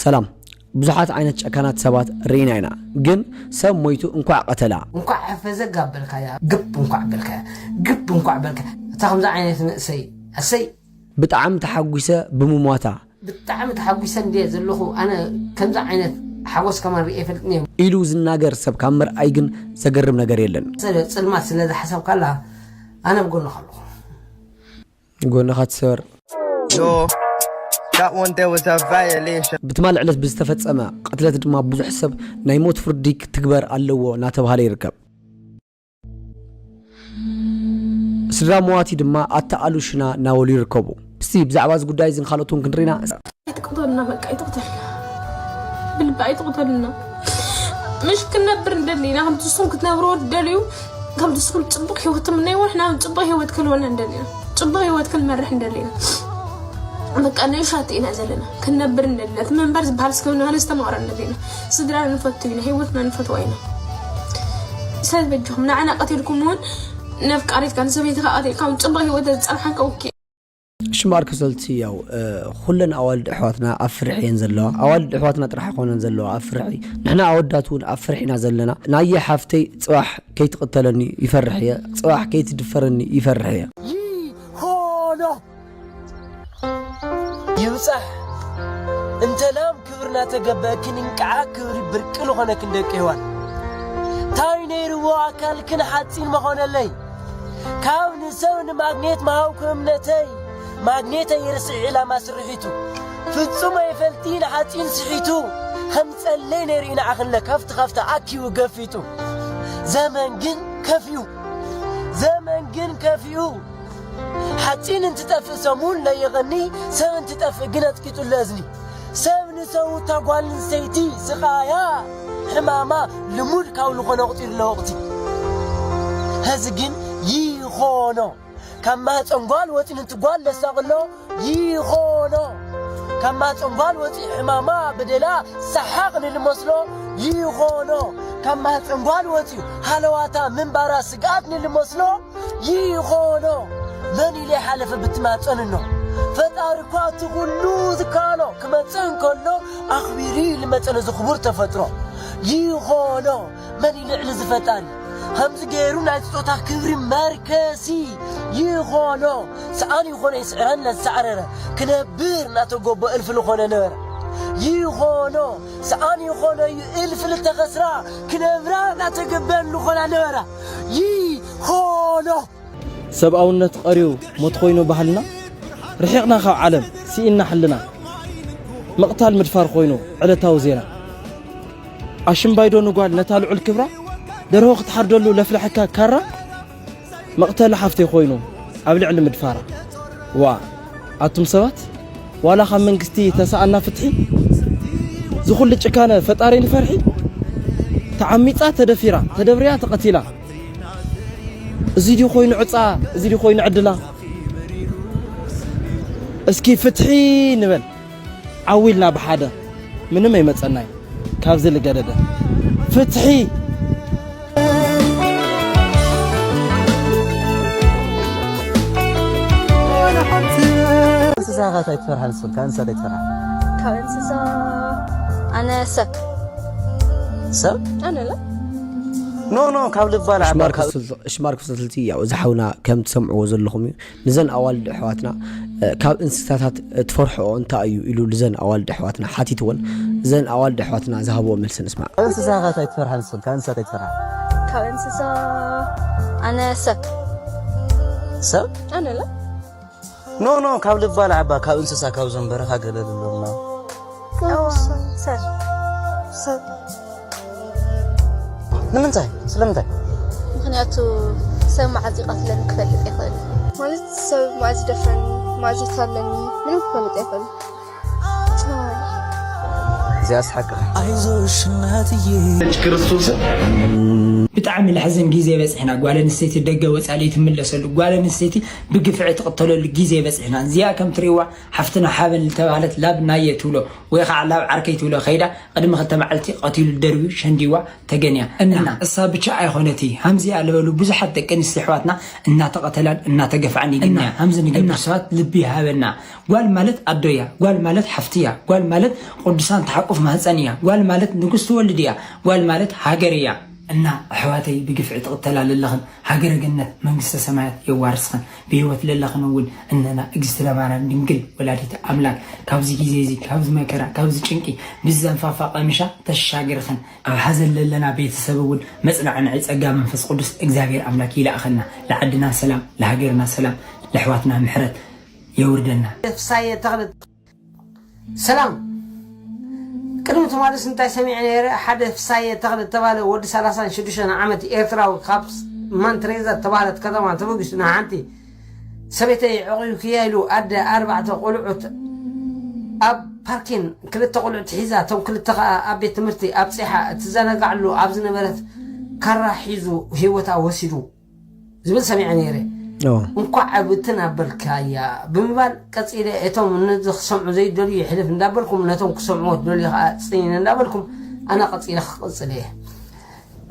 ሰላም። ብዙሓት ዓይነት ጨካናት ሰባት ርኢና ኢና፣ ግን ሰብ ሞይቱ እንኳዕ ቀተላ። እንኳዕ ሕፈዘጋ በልካያ፣ ግብ እንኳዕ በልካያ፣ ግብ እንኳዕ በልካ። እታ ከምዚ ዓይነት ንእሰይ፣ እሰይ። ብጣዕሚ ተሓጒሰ ብምሟታ። ብጣዕሚ ተሓጒሰ እንድየ ዘለኹ፣ ኣነ ከምዚ ዓይነት ሓጎስ ከማን ርእየ ይፈልጥን እየ። ኢሉ ዝናገር ሰብ ካብ ምርኣይ ግን ዘገርም ነገር የለን። ስለ ጽልማት ስለ ዝሓሰብካላ ኣነ ኣብ ጎንኻ ኣለኹ። ጎንኻ ትሰበር። Yo, that one there was a violation. ብትማል ዕለት ብዝተፈጸመ ቅትለት ድማ ብዙሕ ሰብ ናይ ሞት ፍርዲ ክትግበር ኣለዎ እናተባሃለ ይርከብ። ስድራ መዋቲ ድማ ኣተኣሉ ሽና እናበሉ ይርከቡ። እስቲ ብዛዕባ እዚ ጉዳይ እዚን ካልኦትን ክንርኢና። ኣይትቅተሉና፣ በቃ ኣይትቅተሉና፣ ብልቢ ኣይትቅተሉና። ምሽ ክንነብር እንደሊ ኢና፣ ከምቲ ንስኹም ክትነብርዎ ትደልዩ፣ ከምቲ ንስኹም ጽቡቅ ህይወት ትምነይዎ፣ ንሕና እውን ጽቡቅ ህይወት ክንህልወና እንደሊ ኢና፣ ጽቡቅ ህይወት ክንመርሕ እንደሊ ኢና። በቃ ናይ ውሻጥ ኢና ዘለና፣ ክንነብር እንደሊ ኢና። እቲ ምንባር ዝበሃል እስከ ንባህል ዝተማቕረ እንደሊ ኢና። ስድራና ንፈቱ ኢና፣ ህይወትና ንፈትዋ ኢና። ስለዚ በጃኹም ንዓና ቀቲልኩም እውን ነፍቃሪትካ ንሰበይትኻ ቀቲልካ እውን ጽቡቅ ህይወት ተዝጸንሓካ ኦኬ። ሽማር ክሰልቲ ያው እ፣ ኩለን ኣዋልድ ኣሕዋትና ኣብ ፍርሒ እየን ዘለዋ። ኣዋልድ ኣሕዋትና ጥራሕ ኣይኮነን ዘለዋ ኣብ ፍርሒ፣ ንሕና ኣወዳት እውን ኣብ ፍርሒ ኢና ዘለና። ናየ ሓፍተይ ጽባሕ ከይትቕተለኒ ይፈርሕ እየ፣ ጽባሕ ከይትድፈረኒ ይፈርሕ እየ። ይኾኖ ይብጻሕ እንተ ላም ክብርና ተገበእክን እንቅዓ ክብሪ ብርቂ ዝኾነክን ደቂ ሔዋን ታይ ነይርዎ ኣካልክን ሓጺን መኾነለይ ካብ ንሰብ ንማግኔት መሃውኩ እምነተይ ማግኔተይ ይርስዕ ዕላማ ስርሒቱ ፍጹም ኣይፈልጢ ንሓጺን ስሒቱ ከም ጸለይ ነይሩ ኢና ኣኽለ ካፍቲ ካፍታ ኣኪቡ ገፊቱ ዘመን ግን ከፊኡ ዘመን ግን ከፊኡ ሓፂን እንትጠፍእ ሰሙን ለይቐኒ ሰብ እንትጠፍእ ግን ኣጥቂጡሉ እዝኒ ሰብ ንሰውታ ጓል ንሰይቲ ስቓያ ሕማማ ልሙድ ካብ ዝኾነ ቁፂር ለወቕቲ ሀዚ ግን ይኾኖ ካብ ማህፀን ጓል ወፂ ንትጓል ለሳቕሎ ይኾኖ ካብ ማህፀን ጓል ወፂ ሕማማ በደላ ሰሓቕ ንልመስሎ ይኾኖ ካብ ማህፀን ጓል ወፂ ሃለዋታ ምንባራ ስግኣት ንልመስሎ ይኾኖ መን ኢለ ሓለፈ ብትማፀንኖ ፈጣሪ እኳ እቲ ኩሉ ዝከኣሎ ክመፅእ እንከሎ ኣኽቢሩ ልመፀ ነዚ ክቡር ተፈጥሮ ይኾኖ መን ኢሉ ዕሊ ዝፈጣሪ ከምዚ ገይሩ ናይ ስጦታ ክብሪ መርከሲ ይኾኖ ሰኣን ይኾነ ይስዕረን ለዝሰዕረረ ክነብር እናተጎቦ እልፍ ልኾነ ነበረ ይኾኖ ሰኣን ይኾነ እዩ እልፍ ልተኸስራ ክነብራ እናተገበ ልኾና ነበራ ይኾኖ ሰብኣውነት ቀርዩ ሞት ኮይኑ ባህልና ርሒቕና ካብ ዓለም ስኢንና ሕልና ምቕታል ምድፋር ኮይኑ ዕለታዊ ዜና ኣሽምባይዶ ንጓል ነታ ልዑል ክብራ ደርሆ ክትሓርደሉ ለፍለሐካ ካራ መቕተሊ ሓፍተይ ኮይኑ ኣብ ልዕሊ ምድፋራ ዋ ኣቱም ሰባት ዋላ ካብ መንግስቲ ተሰኣና ፍትሒ ዝኹሉ ጭካነ ፈጣሪ ንፈርሒ ተዓሚፃ ተደፊራ ተደብርያ ተቐቲላ እዚ ድዩ ኮይኑ ዕፃ እዚ ድዩ ኮይኑ ዕድላ እስኪ ፍትሒ ንበል ዓው ኢልና ብሓደ ምንም ኣይመፀናይ ካብዚ ልገደደ ፍትሒ እንስሳ ኸ እንታይ ትፈርሓ ንስኽን ካብ እንስሳ እንታይ ትፈርሓ ካብ እንስሳ ኣነ ሰብ ሰብ ኣነ ለ ኖ ኖ ካብ ልባ ላዕባ ካብ ሽማር ክፍልቲ ያው እዚ ሓውና ከም ትሰምዕዎ ዘለኹም እዩ ንዘን ኣዋልድ ኣሕዋትና ካብ እንስሳታት ትፈርሕኦ እንታይ እዩ ኢሉ ልዘን ኣዋልድ ኣሕዋትና ሓቲትወን እዘን ኣዋልድ ኣሕዋትና ዝሃብዎ መልሲ ንስማዕ እንስሳ ኸ እንታይ ትፈርሓ ንስኽን ካብ እንስሳ እንታይ ትፈርሓ ካብ እንስሳ ኣነ ሰብ ሰብ ኣነ ለ ኖ ኖ ካብ ልባ ላዕባ ካብ እንስሳ ካብዞም በረኻ ገለ ዘለውና ሰብ ሰብ ንምንታይ ስለምንታይ ምክንያቱ ሰብ መዓዝ ይቐትለኒ ክፈልጥ ይኽእል ማለት ሰብ መዓዝ ይደፍረኒ መዓዝ ይታለኒ ምንም ክፈልጥ ኣይኽእል እዚኣስ ሓቅኻ ብጣዕሚ ለሕዝን ግዜ በፅሕና ጓል ኣንስተይቲ ደገ ወፃ ለይትምለሰሉ ጓል ኣንስተይቲ ብግፍዒ ትቕተለሉ ግዜ በፅሕና እዚኣ ከም ትሪእዋ ሓፍትና ሓበን ዝተባህለት ላብ ናየ ትብሎ ወይ ከዓ ላብ ዓርከይ ትብሎ ከይዳ ቅድሚ ክልተ መዓልቲ ቀቲሉ ደርብዩ ሸንዲዋ ተገንያ። እና እሳ ብቻ ኣይኾነቲ፣ ሃምዚኣ ዝበሉ ብዙሓት ደቂ ኣንስትዮ ኣሕዋትና እናተቐተላን እናተገፍዓን ይግኛ። ሃምዚ ንገብር ሰባት ልቢ ይሃበና። ጓል ማለት ኣዶ እያ። ጓል ማለት ሓፍቲ እያ። ጓል ማለት ቅዱሳን ተሓቁፍ ማህፀን እያ። ጓል ማለት ንጉስ ትወልድ እያ። ጓል ማለት ሃገር እያ። እና ኣሕዋተይ ብግፍዒ ትቕተላ ለለኽን ሃገረ ገነት መንግስተ ሰማያት የዋርስኽን። ብህይወት ለለኽን እውን እነና እግዝእትነ ማርያም ድንግል ወላዲተ ኣምላክ ካብዚ ግዜ እዚ ካብዚ መከራ ካብዚ ጭንቂ ብዘንፋፋ ቀሚሻ ተሻግርኽን። ኣብ ሓዘን ለለና ቤተሰብ እውን መጽናዕናዒ ጸጋ መንፈስ ቅዱስ እግዚኣብሔር ኣምላክ ይልኣኸና። ለዓድና ሰላም፣ ለሃገርና ሰላም፣ ለሕዋትና ምሕረት የውርደና። ፍሳየ ተኽለ ሰላም። ቅድሚ ትማልስ እንታይ ሰሚዐ ነይረ? ሓደ ፍሳየ ተኽለ እተባለ ወዲ ሰላሳን ሽዱሽተን ዓመት ኤርትራዊ ካብ ማንትሬዛ እተባህለት ከተማ ተበጊሱ ንሓንቲ ሰበይተይ ዕቑብክያ ኢሉ ኣደ ኣርባዕተ ቆልዑት ኣብ ፓርኪን ክልተ ቆልዑት ሒዛ እቶም ክልተ ከኣ ኣብ ቤት ትምህርቲ ኣብጺሓ እትዘናጋዕሉ ኣብ ዝነበረት ካራ ሒዙ ህይወታ ወሲዱ ዝብል ሰሚዐ ነይረ። እንኳዕ ብትን ኣበልካያ ብምባል ቀጺለ እቶም ነዚ ክሰምዑ ዘይደልዩ ይሕልፍ እንዳበልኩም ነቶም ክሰምዕዎ ትደልዩ ከዓ ጽይን እንዳበልኩም ኣነ ቀጺለ ክቕጽል እየ።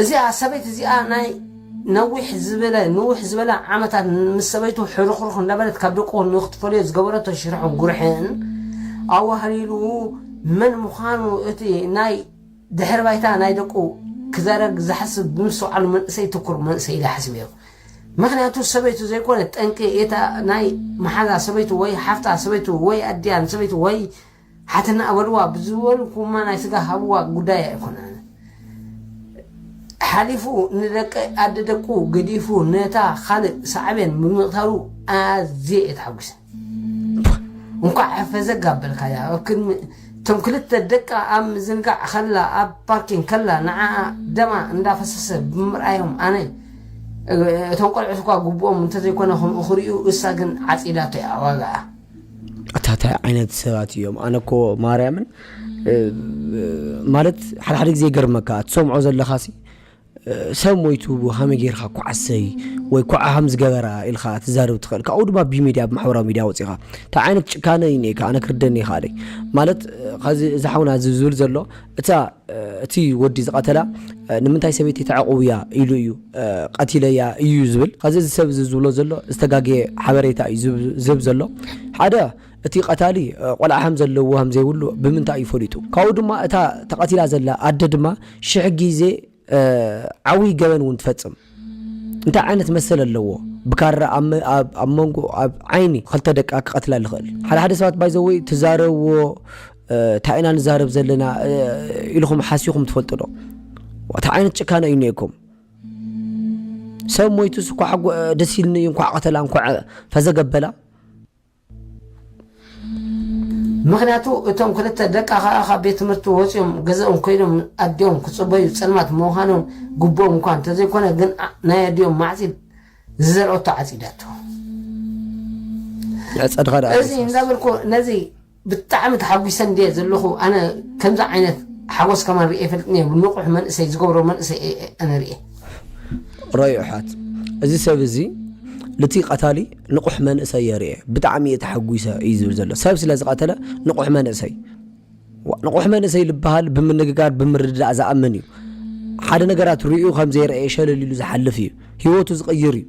እዚኣ ሰበይቲ እዚኣ ናይ ነዊሕ ዝበለ ንውሕ ዝበለ ዓመታት ምስ ሰበይቱ ሕርኽርኽ እንዳበለት ካብ ደቁ ንክትፈልዮ ዝገበረቶ ሽርሕን ጉርሕን ኣዋህሊሉ መን ምዃኑ እቲ ናይ ድሕሪ ባይታ ናይ ደቁ ክዛረግ ዝሓስብ ብምስትውዓሉ መንእሰይ ትኩር መንእሰይ ኢለ ሓሲበዮ። ምኽንያቱ ሰበይቱ ዘይኮነ ጠንቂ እታ ናይ መሓዛ ሰበይቱ ወይ ሓፍታ ሰበይቱ ወይ ኣዲያ ንሰበይቱ ወይ ሓትና ኣበልዋ ብዝበልኩማ ናይ ስጋ ሃብዋ ጉዳይ ኣይኮነን። ሓሊፉ ንደቂ ኣደ ደቁ ገዲፉ ነታ ካልእ ሳዕቤን ብምቕታሉ ኣዝየ እየ ተሓጒሰ። እንኳዕ ፈዘግ ኣበልካያ። ኣብ ቅድሚ እቶም ክልተ ደቃ ኣብ ምዝንጋዕ ከላ ኣብ ፓርኪን ከላ ንዓኣ ደማ እንዳፈሰሰ ብምርኣዮም ኣነ እቶም ቆልዑት እኳ ግቡኦም እንተዘይኮነ ከምኡ ክርእዩ እሳ ግን ዓጺዳቶ እያ ዋጋኣ። ኣታ እንታይ ዓይነት ሰባት እዮም? ኣነ እኮ ማርያምን እ፣ ማለት ሓደ ሓደ ግዜ ይገርመካ ትሰምዖ ዘለኻሲ ሰብ ሞይቱ ሃመይ ጌርካ ኳዓሰይ ወይ ኳዓ ሃም ዝገበራ ኢልካ ትዛረብ ትኽእል። ካብኡ ድማ ብሚድያ ብማሕበራዊ ሚድያ ወፂኻ እንታይ ዓይነት ጭካነ እዩ ኔካ ኣነ ክርደኒ ይኽኣለይ። ማለት ኸዚ እዚ ሓውና እዚ ዝብል ዘሎ እታ እቲ ወዲ ዝቐተላ ንምንታይ ሰበይቲ ተዕቑብያ ኢሉ እዩ ቀቲለያ እዩ ዝብል። ኸዚ እዚ ሰብ እዚ ዝብሎ ዘሎ ዝተጋገየ ሓበሬታ እዩ ዝብ- ዝህብ ዘሎ። ሓደ እቲ ቀታሊ ቆልዓ ሃም ዘለዎ ሃም ዘይብሉ ብምንታይ እዩ ፈሊጡ? ካብኡ ድማ እታ ተቐቲላ ዘላ ኣደ ድማ ሽሕ ግዜ ዓብዪ ገበን እውን ትፈጽም። እንታይ ዓይነት መሰል ኣለዎ? ብካራ ኣብ መ- ኣብ- ኣብ መንጎ ኣብ ዓይኒ ክልተ ደቃ ክቐትላ ዝኽእል። ሓደ ሓደ ሰባት ባይዘወይ ትዛረብዎ እንታይ ኢና ንዛረብ ዘለና ኢልኹም ሓሲኹም ትፈልጡ ዶ? እንታይ ዓይነት ጭካነ እዩ እኒኤኩም? ሰብ ሞይቱስ እኳ ሓጎ- ደስ ኢልኒ እዩ እንኳዕ ቀተላ እንኳዕ ፈዘገበላ። ምኽንያቱ እቶም ክልተ ደቃ ኸዓ ካብ ቤት ትምህርቲ ወፂኦም ገዘኦም ኮይኖም ኣዲኦም ክፅበዩ ፀልማት ምዃኖም ግቦኦም እኳ እንተዘይኮነ ግን ናይ ኣዲኦም ማዕፂድ ዝዘርኦቶ ዓፂዳቶ። ንዕፀድኻ ደኣ እዚ እንዳበልኩ ነዚ ብጣዕሚ ተሓጒሰ እንድየ ዘለኹ። ኣነ ከምዚ ዓይነት ሓጎስ ከማን ርኤ ይፈልጥን እየ። ንቑሕ መንእሰይ ዝገብሮ መንእሰይ እየ ኣነ ርኤ። ረዩ ኣሕዋት፣ እዚ ሰብ እዚ ልቲ ቀታሊ ንቑሕ መንእሰይ እየ ርኤ። ብጣዕሚ እየ ተሓጒሰ እዩ ዝብል ዘሎ። ሰብ ስለ ዝቐተለ ንቑሕ መንእሰይ። ዋ፣ ንቑሕ መንእሰይ ልበሃል ብምንግጋር ብምርድዳእ ዝኣምን እዩ። ሓደ ነገራት ርእዩ ከም ዘይረኣየ ሸለል ኢሉ ዝሓልፍ እዩ። ህይወቱ ዝቕይር እዩ።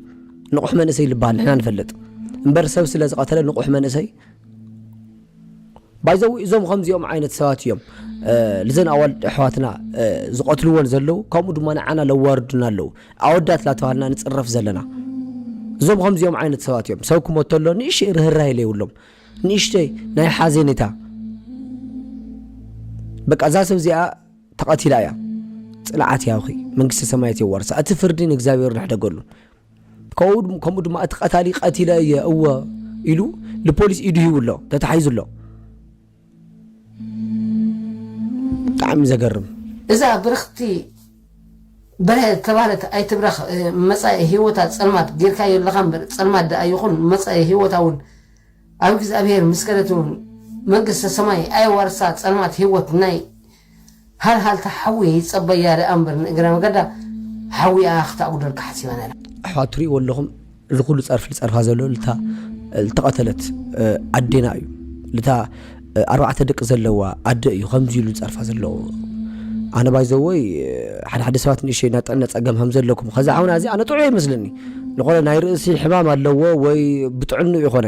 ንቑሕ መንእሰይ ልበሃል ንሕና ንፈልጥ። እምበር ሰብ ስለ ዝቐተለ ንቑሕ መንእሰይ ባይዘዊ እዞም ከምዚኦም ዓይነት ሰባት እዮም ልዘን ኣዋልድ ኣሕዋትና ዝቐትልወን ዘለዉ፣ ከምኡ ድማ ንዓና ለዋርዱና ኣለዉ። ኣወዳት ላተባህልና ንፅረፍ ዘለና እዞም ከምዚኦም ዓይነት ሰባት እዮም። ሰብ ክሞት ተሎ ንእሽተይ ርህራሄ ለይብሎም፣ ንእሽተይ ናይ ሓዜኔታ። በቃ እዛ ሰብ እዚኣ ተቐቲላ እያ። ፅንዓት ያውኺ፣ መንግስተ ሰማያት የዋርሳ። እቲ ፍርዲ ንእግዚኣብሔር ንሕደገሉ። ከምኡ ድም- ከምኡ ድማ እቲ ቀታሊ ቀቲለ እየ እወ ኢሉ ንፖሊስ ኢዱ ሂቡ ኣሎ፣ ተታሒዙ ኣሎ። ብጣዕሚ ዘገርም። እዛ ብርኽቲ በርሀ ዝተባህለት ኣይትብረኽ። መፃኢ ህይወታ ፀልማት ጌርካዮ ኣለኻ እምበር ፀልማት ደኣ ይኹን መፃኢ ህይወታ እውን ኣብ እግዚኣብሔር ምስ ከደት እውን መንግስተ ሰማይ ኣየዋርሳ። ፀልማት ህይወት ናይ ሃልሃልታ ሓዊ ይፀበያ ደኣ እምበር ንእግረ መገዳ ሓዊኣ ክተኣጉደልካ ሓሲባ ነላ። ኣሕዋት ትሪእዎ ኣለኹም እዚ ኩሉ ፀርፊ ዝፀርፋ ዘሎ ልታ ልተቐተለት ኣዴና እዩ። ልታ ኣርባዕተ ደቂ ዘለዋ ኣደ እዩ ከምዚ ኢሉ ዝጸርፋ ዘለዎ። ኣነ ባይዘወይ ሓደ ሓደ ሰባት ንእሽተይ ናይ ጥዕና ጸገም ከም ዘለኩም ከዛ ዓውና እዚ ኣነ ጥዑይ ይመስለኒ። ዝኾነ ናይ ርእሲ ሕማም ኣለዎ ወይ ብጥዕኑ ይኾነ።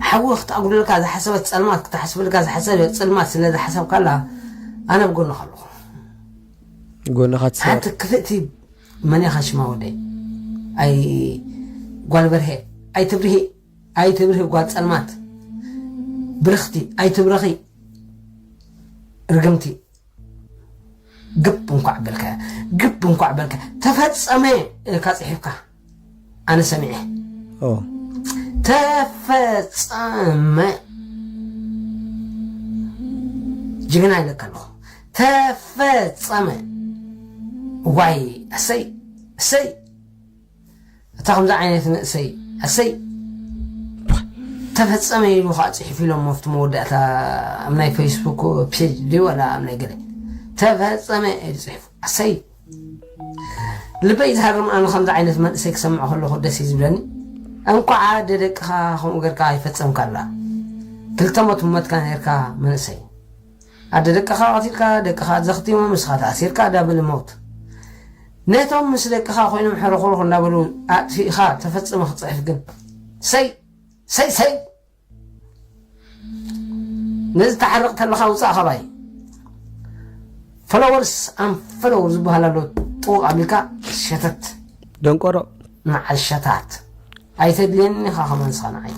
ሓዊ ክትኣጉድልካ ዝሓሰበት ጸልማት ክትሓስብልካ ዝሓሰበ ጽልማት ስለ ዝሓሰብካላ ኣነ ብጎንኻ ኣለኹ። ጎንኻ ትሰር ሓንቲ ክፍእቲ መን ኢኻ ሽማ ወደይ? ኣይ ጓል በርሄ ኣይትብርሂ ኣይትብርሂ ጓል ጸልማት ብርኽቲ ኣይትብረኺ ርግምቲ ግብ እንኳዕ በልካ ግብ እንኳዕ በልካ ተፈጸመ ኢልካ ጽሒፍካ ኣነ ሰሚዐ ኦ ተፈጸመ ጅግና ኢለካ ኣለኹ ተፈጸመ ዋይ ኣሰይ ኣሰይ እታ ከምዚ ዓይነት ንእሰይ ኣሰይ ተፈጸመ ኢሉ ከዓ ፅሒፉ ኢሎም ኣብቲ መወዳእታ ኣብ ናይ ፌስቡክ ፔጅ ድዩ ዋላ ኣብ ናይ ገለ ተፈጸመ ኢሉ ፅሒፉ ኣሰይ ልበይ ዝሃርም ኣነ ከምዚ ዓይነት መንእሰይ ክሰምዕ ከለኹ ደስ እዩ ዝብለኒ እንኳዓ ደደቅኻ ከምኡ ገርካ ይፈጸምካላ ክልተ ሞት መትካ ነርካ መንእሰይ ኣደ ደቅኻ ቀቲልካ ደቅኻ ዘኽቲሞም ንስኻ ተኣሲርካ ዳብል ሞት ነቶም ምስ ደቅኻ ኮይኖም ሕርኹርኽ እንዳበሉ ኣጥፊእኻ ተፈጸመ ክትጽሕፍ ግን ሰይ ሰይ ሰይ ነዚ ተሓርቕ ተለኻ ውፃእ ካባይ ፈለወርስ ኣን ፈለወር ዝበሃል ኣሎ ጥውቕ ኣቢልካ ሸተት ደንቆሮ ንዓል ሸታት ኣይተድልየኒ ኢኻ ከማን ንስኻ ንዓይ